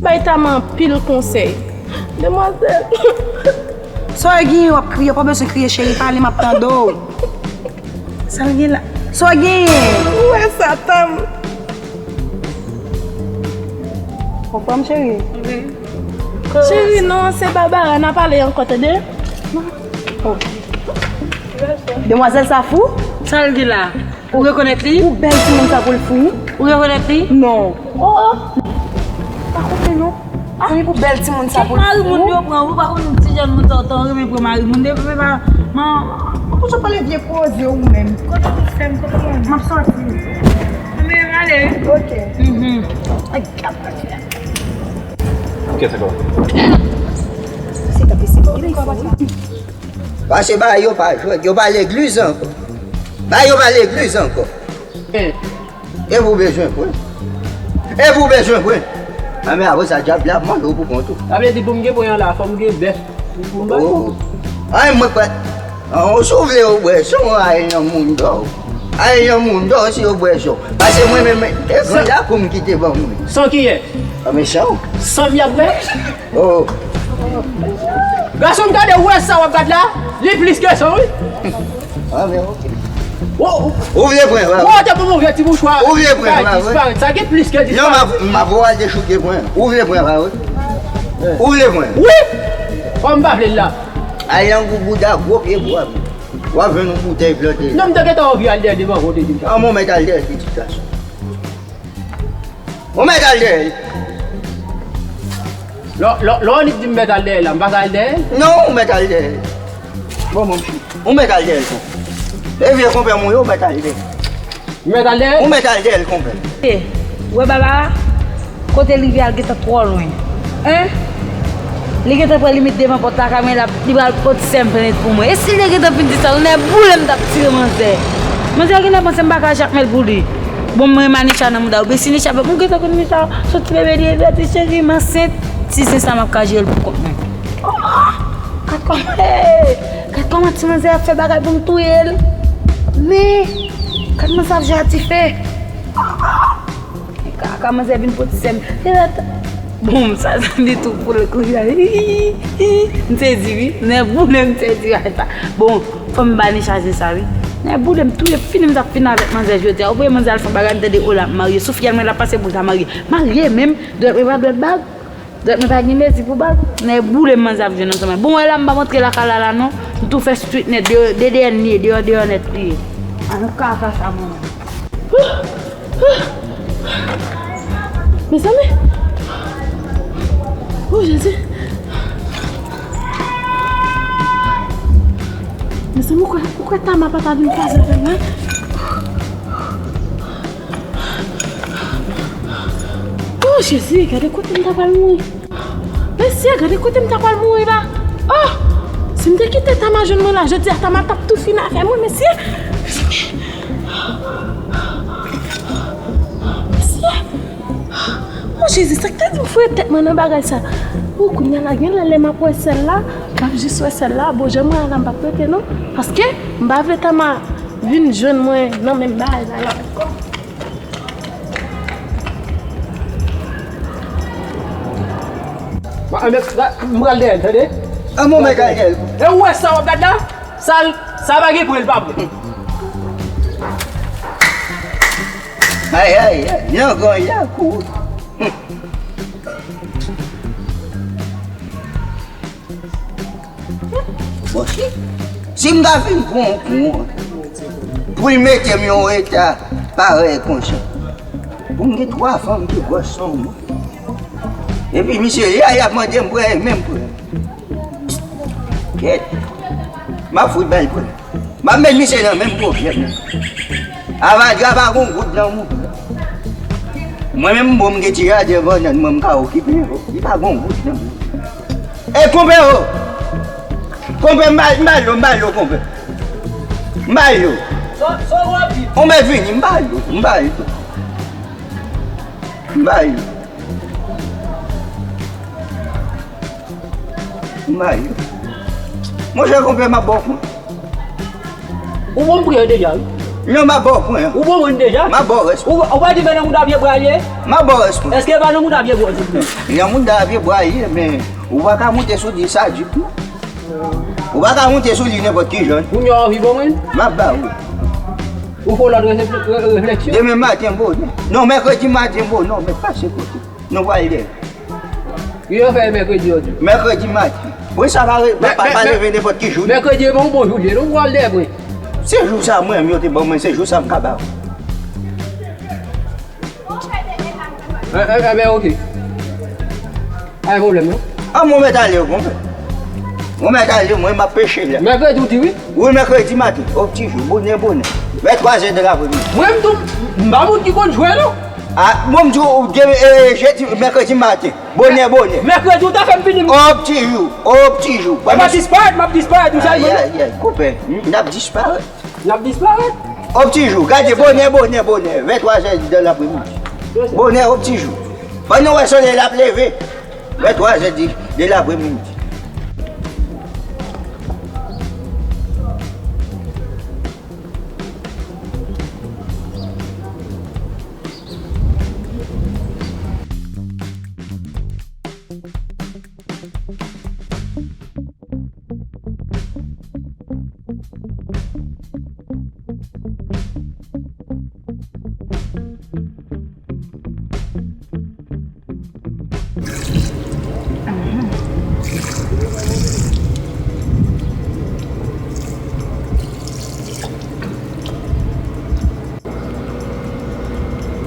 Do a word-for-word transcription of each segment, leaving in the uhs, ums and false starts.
Bay Tama anpil konsèy. Demwazèl. Sa w genyen w ap kriye, w pa bezwen kriye cheri, pale m ap tande w. Sa l gen la? Sa w genyen? Ou wè sa, Tam? Ou fè m cheri? Wi. Cheri, non, se Barbara, n a pale ankò, tande? Ok. Demwazèl sa fou? Sa l gen la? Ou rekonèt li? Pou bèl timoun sa pou l fou? Ou rekonèt li? Non. Oh, oh. Pa kote non. Zanmi pou bèl timoun sa pou l fou? Mari moun yo pran, ou pa konn ti jèn moun sa w tan renmen pran mari moun depi pa man. Ou toujou pale vye koze ou menm. Kote pou fè m, kote pou m ap sòti. Men ale wi. Ok. Mhm. Ay, gad pati a. Kiyès sa kòmanse? Se ta pisi pou li. Pase ba yo pa jwèt, yo pa legliz ankò. Ba yo pa legliz ankò. E pou bezwen pwen. E pou bezwen pwen. Anben apre sa dyab la ap mande w pou kont ou. Sa vle di pou m gen pwen an la, fò m gen bèf pou m bay ou. Oh. Ay, mwen kwè. An, si w vle w bwè, se yon ay nan moun dò. Ay nan moun dò, si w bwè, se yon. Pase mwen menm, e gran lakou m kite ban mwen. San kiyè? Anben san. San m y ap bwè? Oh. Gason m gade, ou wè sa w ap gad la? Li plis ke sa, wi. Ah, men ok. Ou, ou, ou vle pran, ou te pou move ti mouchwa. Ou vle pran, disparèt. Sa gen plis ke disparèt. Non, m ap, m ap al dechouke pran. Ou vle pran, pa vre? Ou vle pran? Wi! Kòm m pa vle l la. Ay, yon gwo bouda, gwo pye bwa. W ap jwenn yon boutèy plante. Non, m te gentan anvi al dèyè devan kote di m sa. An, mwen mèt al dèyè pitit gason. Ou mèt al dèyè l. Lè, lè, lè w annik di m mèt al dèyè l la, m pa ka al dèyè l? Non, ou mèt al dèyè l. Bon, bon, ou mèt al dèyè l, konpè. E vye konpè mwen yo, ou mèt al dèyè l. M mèt al dèyè l? Ou mèt al dèyè l, konpè. E, ou wè Barbara, kote l rive a gentan twò lwen. Hein? Li gentan pran limit devan pòt la, kamera, li pral pot sèm plent pou mwen. E si l te gentan fin di sa, nèboule m t ap tire manzè. Manzè gentan panse m pa ka jakmèl pou li. Bon, mwen Manisha nan mouda, oubyen si Nisha fè, mwen gentan konn Nisha, se ti bebe li ye, li di, cheri, m ansent, ti zen sa m ap ka jere l pou kont mwen. Oh! Gad kòman, hey! Gad kòman ti manzè ap fè bagay pou m touye l. Men, gad manzè ap jwe a dife. Kaka manzè vin pote sèm. Bon, sa, sa li tou pou l kounye a. M sezi wi. Nèboule m sezi wi sa. Bon, fò m ba Nisha zen sa wi. Nèboule m touye fini m t ap fini avèk manzè jodi a. Ou voye manzè al fè bagay m tande o la ap marye. Sou fyèl mwen l ap pase pou l ta marye. Marye menm, dwèt mwen pa dwèt bag. Dwèt mwen pa gen mezi pou bag. Nèboule m manzè ap jwenn ansanm. Bon, wè la m pa montre lakay la la non. M tou fè street nèt. Deyò, de deyò n li ye. Deyò, deyò nèt li ye. An kaka sa mwen. Mezanmi. Oh, Jezi. Mezanmi, ou kwè, ou kwè Tama pa ta vin kwaze avè m la? Oh, Jezi, gade kote m ta pral mouri. Mesye, gade kote m ta pral mouri la. Oh! Si m te kite Tama jwenn mwen la, jodi a Tama t ap tou fini avè mwen, mesye. Mesye. Oh, Jezi, sa k ta di m foure tèt mwen nan bagay sa? Oh, kounye a la, gen lè, lè m ap wè sèl la, m ap jis wè sèl la. Bon, jan mwen an la, m p ap rete non. Paske, m pa vle Tama vin jwenn mwen nan menm bagay la la ankò. Ba, anben, ba, m pral dèyè l, tande? An bon, mèt al dèyè l. E ou wè sa w ap gad la? Sa, sa pa gen pwen, l pa bon. Ay, ay, ay, nan gòj la kou. Bon, si, si m ta fin pran yon kou, pou l mete m yon eta parèy konsa, pou m gen twa fanm pi gwòs son mwen. Epi misye la, y ap mande m prè, menm prè. Kèt. M ap fout ba l prè. M ap met misye nan menm pwoblèm nan. Avadra pa gon goud nan mouda. Mwen menm, bon, m gen ti jaden bannann mwen, m ka okipe yo. Li pa gon goud nan mouda. E konpè o! Konpè, m ba, m ba l yo, m ba l yo, konpè. M ba l yo. Konpè vini, m ba l yo, m ba l yo. M ba l yo. M ba l yo. Monchè, konpè, m ap ba w kont. Ou bon, m prè deja, wi. Non, m ap ba w pwen an. Ou bon moun deja? M ap ba w rès. Ou, ou pa di men nan mouda pye bwa l ye? M ap ba w rès pwen. Èske e pa nan mouda pye bwa l ye? Nan mouda pye bwa l ye, men ou pa ka monte sou li sadik, non. Ou pa ka monte sou li nenpòt ki jan. Kounye a w anvi bon moun? M ap ba ou. Ou fè lòt refle-, re-, refleksyon? Demen maten bonè. Non, mèkredi maten bonè, non, men pase kote. Nou pral dèyè. Yo fè mèkredi jodi. Mèkredi maten. Mwen sa pa re-, pa, pa, pa leve nenpòt ki jou. Mèkredi e pa yon bon jou li ye, non, pral dèyè mwen. Se jou sa mwen menm yo te ban mwen, se jou sa m ka ba ou. E, e, e, ben, oke. Pa gen pwoblèm, non. A, mwen mèt ale, konpè. Mwen mèt ale, mwen m ap peche la. Mèkredi ou di wi? Wi, mèkredi maten. O pti jou, bonè, bonè. Vè twazè de lapremidi. Mwen m tou, m pa moun ki konn jwe, non. A, bon, m di w, gen, e, jedi, mèkredi maten. Bonè, bonè. Mèkredi ou ta fè m vini. O pti jou, o pti jou. E m ap disparèt, m ap disparèt, ou sa, ay, ay, ay, konpè. N ap disparèt. N ap disparèt. O pti jou, gade, bonè, bonè, bonè. Vè twazè de lapremidi. Bonè, o pti jou. Pandan w wè solèy la ap leve, vè twazè de, de lapremidi.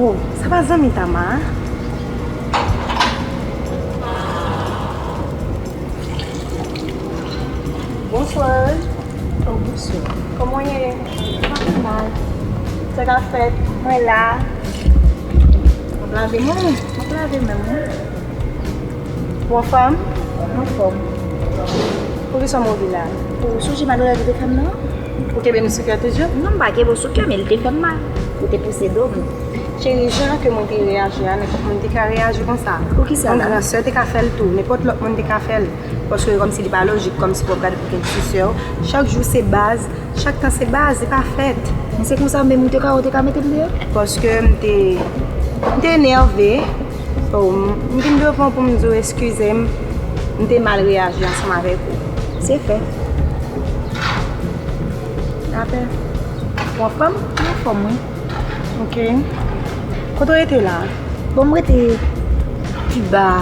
Oh, sa pa zanmi Tama a? Bonswa. Oh, bonswa. Kòman w ye? M pa pi mal. Sa k ap fèt? Mwen la. W ap lave men w? M ap lave men m, wi. Ou anfòm? M anfòm. Poukisa w move la? Ou sonje malere li te fè m nan? Ou kenbe m sou kè toujou? Non, m pa kenbe w sou kè, men li te fè m mal. Ou te pouse do m. Cheri, jan ke mwen te reyaji a, nenpòt moun te ka reyaji konsa. Poukisa la? Yon gran sè te ka fè l tou, nenpòt lòt moun te ka fè l. Paske kòmsi li pa lojik, kòmsi pou w ap gade pou kèk ti sè w. Chak jou se baz, chak tan se baz, li pa fèt. Men se konsa menm ou te ka, ou te ka mete m deyò? Paske m te, m te enève. So, m, m vin devan pou m di w eskize m, m te mal reyaji ansanm avèk ou. Se fè. Apè. Ou anfòm? M anfòm, wi. Ok. Kote w rete la? Bon, m rete pi ba.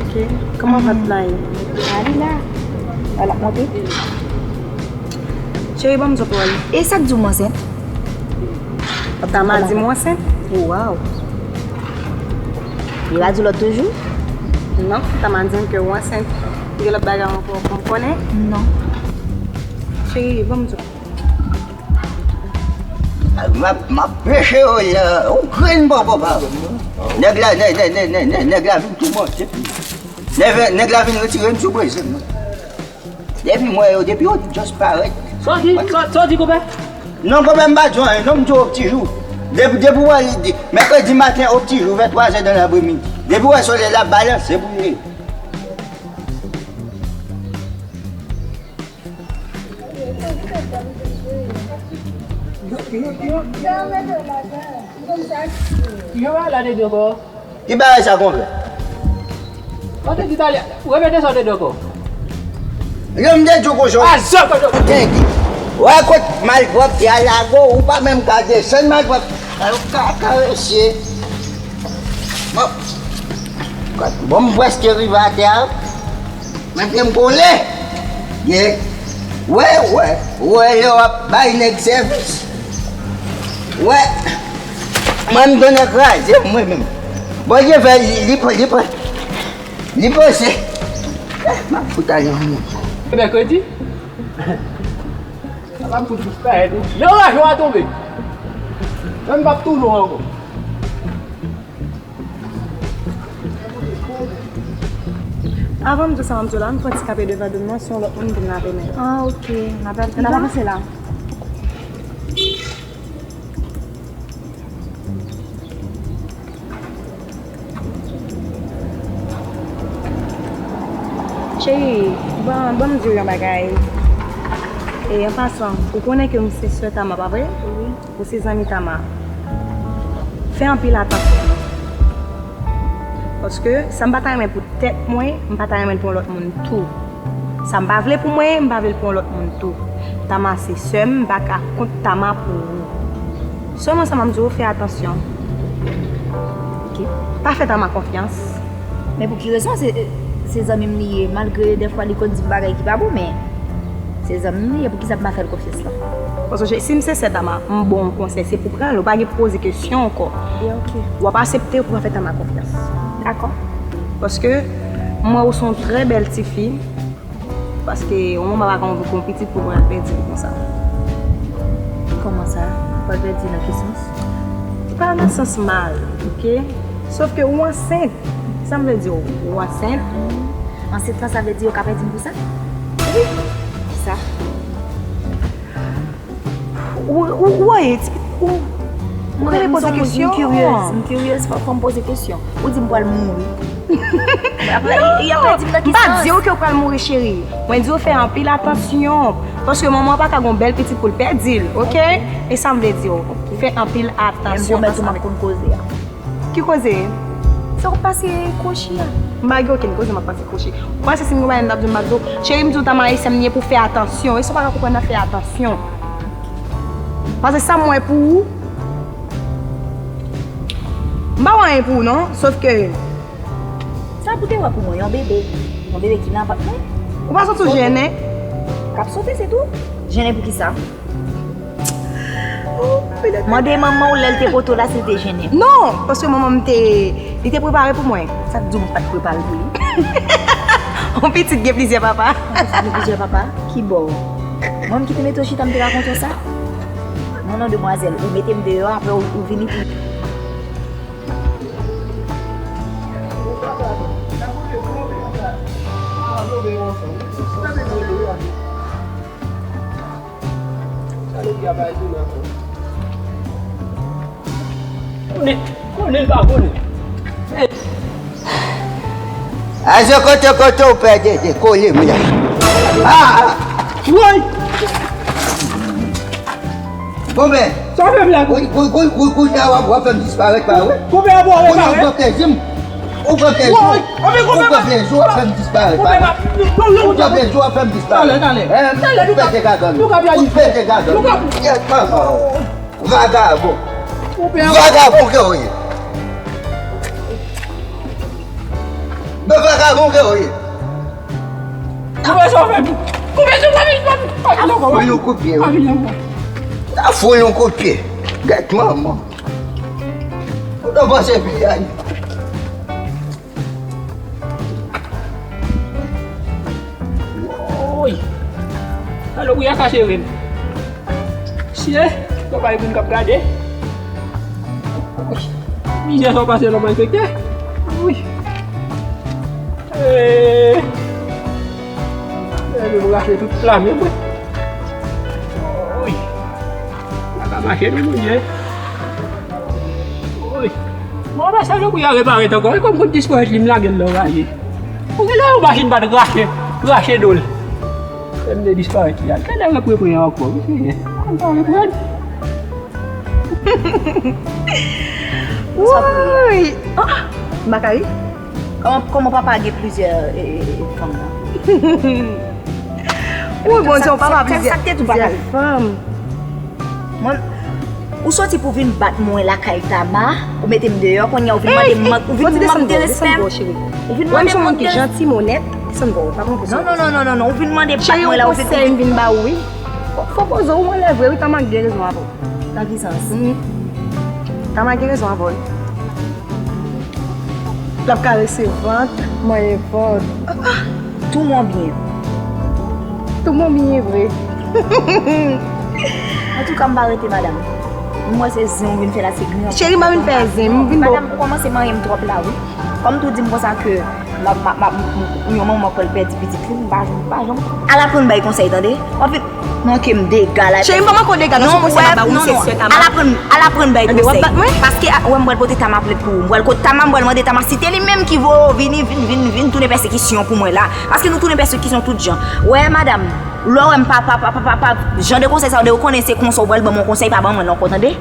Ok. Kòman vant la ye? A, li la. A, l ap monte. Cheri, ban m zòt wè l. E sa k di w m ansent? Tama di m w ansent. Waw. Li pa di w lòt toujou? Non, Tama di m ke w ansent. Gen lòt bagay ankò pou m konnen? Non. Cheri, ban m zòt. M ap, m ap peche yo, yon grenn bòbò pa. Nèg la, nèg, nèg, nèg, nèg, nèg la vin toumante. Nèg, nèg la vin retire m sou brezil, non. Depi m wè yo, depi yo just parèt. Sa w di, sa, sa w di, konpè? Non, konpè, m pa di w anyen, non, m di w o pti jou. Depi, depi w wè, mèkredi maten, o pti jou, vè twazè dan lapremidi. Depi w wè solèy la balanse pou m leve. Yo pa la de dyo kò. Ki bagay sa konpè? Ou te di talè, repete sa w te di ankò. Yo, m te di w konsa. A, zòt, zòt, zòt. Thank you. Wè kot malpwòpte a lage w, ou pa menm ka desann malpwòpte a, ou ka karese. Bon. Bon, m prèske rive atè a. Mwen menm kole. Ye. Wè, wè, wè, lè w ap bay nèg sèvis. Wè. Mwen m donnen kraze m, mwen menm. Bondye fè li, li pran, li pran, li panse. Eh, m ap fout ale yon moun. Mèkredi? Sa va fout disparèt, wi. Nan raje w a tonbe. Mwen m p ap tounen w ankò. Avan m di w sa m ap di w la, m pran ti kanpe devan dòm nan, se yon lòt moun pou m lave men. Ah, ok. N ap al pi ta? N ap avanse la. Cheri, ban, ban m di w yon bagay. E an pasan, ou konnen ke m se sè Tama, pa vre? Wi. Ou se zanmi Tama. Fè anpil atansyon. Paske sa m pa ta renmen pou tèt mwen, m pa ta renmen l pou yon lòt moun tou. Sa m pa vle pou mwen, m pa vle l pou yon lòt moun tou. Tama se sè m, m pa ka kont Tama pou ou. Sèlman sa m ap di w, fè atansyon. Ok. Pa fè Tama konfyans. Men pou ki rezon se, se zanmi m li ye, malgre dèfwa li konn di m bagay ki pa bon, men se zanmi m li ye, poukisa m pa fè l konfyans lan? Paske si m se sè Tama, m ba w yon konsèy, se pou pran l, ou pa gen pou poze kesyon ankò. Ebyen, ok. W ap aksepte pou w pa fè Tama konfyans. Dakò. Paske m wè ou se yon trè bèl tifi, paske yon manman pa ka anvi gon pitit pou pral pèdi l konsa. Kòman sa? Pral pèdi nan ki sans? Pa nan sans mal, ok? Sòf ke ou ansent. Sa m vle di w, ou ansent. Ansent lan, sa vle di yo ka pèdi m pou sa? Wi. Kisa? Ou, ou, ou wè, ti, ou, ou renmen poze kesyon. M kiryèz, m kiryèz, fò, fò m poze kesyon. Ou di m pral mouri. Apre, y ap pèdi m nan ki sans? M pa di w ke w pral mouri, cheri. Mwen di w fè anpil atansyon. Paske manman pa ka gon bèl pitit pou l pèdi l, ok? E sa m vle di w. Fè anpil atansyon. E m pwomèt ou m ap konn koze a. Ki koze? Sa w pase kwochi a? M pa gen okenn koze m ap pase kwochi. Ou panse si m gen bagay m t ap di w m pa di w? Cheri, m di w Tama e sè m li ye pou fè atansyon. E sa w pa ka konprann nan fè atansyon. Paske sa m wè pou ou, m pa wè anyen pou ou non, sòf ke. Sa pou te wè pou mwen, yon bebe. Yon bebe ki nan vant mwen. Ou pa santi w jennen? K ap sote, se tou. Jennen pou ki sa? Mande manman w lè l te pote w la si l te jennen. Non, paske manman m te, li te prepare pou mwen. Sa k di w m pa t prepare pou li? Yon pitit gen plizyè papa. Yon pitit gen plizyè papa? Ki bò? Mwen m ki te mete w chita, m te rakonte w sa? Non, non, demwazèl, ou mete m deyò, apre ou, ou vini pou. Konnen, konnen l pa konnen. Aze kote kote w pè de, de kole m la. Ah! Woy! Bon, men. Sa fè blag. Kou, kou, kou, kou, kounye a w ap, w ap fè m disparèt, pa vre? Kounye a w ap pran plezi m. Ou pran plezi w. Ou pran plezi w ap fè m disparèt, pa vre? Ou pran plezi w ap fè m disparèt. Talè, talè. Talè, nou ka, pete gagan. Nou ka planifiye. Pete gagan. Nou ka. Yes, manman. Vagabon. Vagabon ke w ye. Men vagabon ke w ye. Koupe sou fè m. Koupe sou fè m. A fon yon kout pye, wi. A fon yon kout pye. Gèt manman. Ou te panse pi a ye. Woy! Salopri a ka sere m. Sye, yo pa gen moun k ap gade. Mizè sa w pase lòm enfekte. Wi. Eee. Eee, m rache tout pla men mwen. Wi. Pa ka mache non, Bondye. Wi. Bon, anben salopri a reparèt ankò. E kòm kout disparèt li, m lage l nan raje. Pou ki lè yon machin pa t rache, rache do l. Fè m de disparèt li a. Talè l ap reprann ankò. Wi, se vre. Konn pa reprann. Woy! Ah! M pa ka ri? Kòman, kòman papa gen plizyè, e, e, e, fanm nan? Wi, bon, se yon papa plizyè, plizyè fanm. Mwen, ou soti pou vin bat mwen lakay Tama, ou mete m deyò, kounye a ou vin mande m, ou vin mande m de respè m. Ou vin mande m de respè. Mwen se yon moun ki janti, m onèt, desann bò, pa pran pou sa. Non, non, non, non, non, non, ou vin mande bat mwen la, ou vin, ou vin. Fò poze w, ou anlè vre, wi, Tama gen rezon avè w. Nan ki sans? Tama gen rezon avè w. L ap karese vant, manyen vant. Tou mwen byen. Tou mwen byen vre. Antouka, m pa rete, madanm. M wè se zen ou vin fè la, se grenn. Cheri, m pa vin fè zen, m vin ba w. Madanm, ou kòmanse manyen m twòp la, wi. Kòm tou di m konsa ke m ap, m ap, m ap, m, m, yon manman kwè l pèdi pitit li, m pa janm, m pa janm. Al aprann bay konsèy, tande? W ap vin manke m dega la. Cheri, m pa manke w dega, non, se konsèy m ap ba ou, se sè Tama. Al aprann, al aprann bay konsèy. Anben, w ap bat mwen? Paske, a, wè, m pral pote Tama plent pou ou. M pral kot Tama, m pral mande Tama si te li menm ki voye w vini, vin, vin, vin tounen pèsekisyon pou mwen la. Paske nou tounen pèsekisyon tout jan. Wè, madanm. Lè w wè m pa, pa, pa, pa, pa, pa, jan de konsèy sa yo, de ou konnen se konsa ou pral ban m yon konsèy, pa ban mwen l ankò, tande?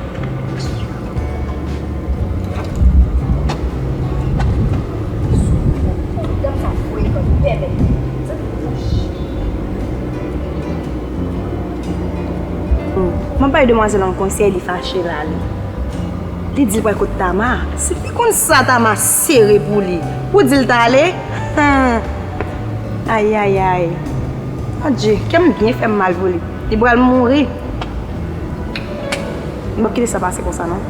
Mwen bay demwazèl yon konsèy, li fache l ale. Li di l pral kot Tama. Si l te konn sa Tama sere pou li, pou di l t ale. Ayayay. Adje, kè m byen fè m mal pou li. Li pral mouri. M p ap kite sa pase konsa non.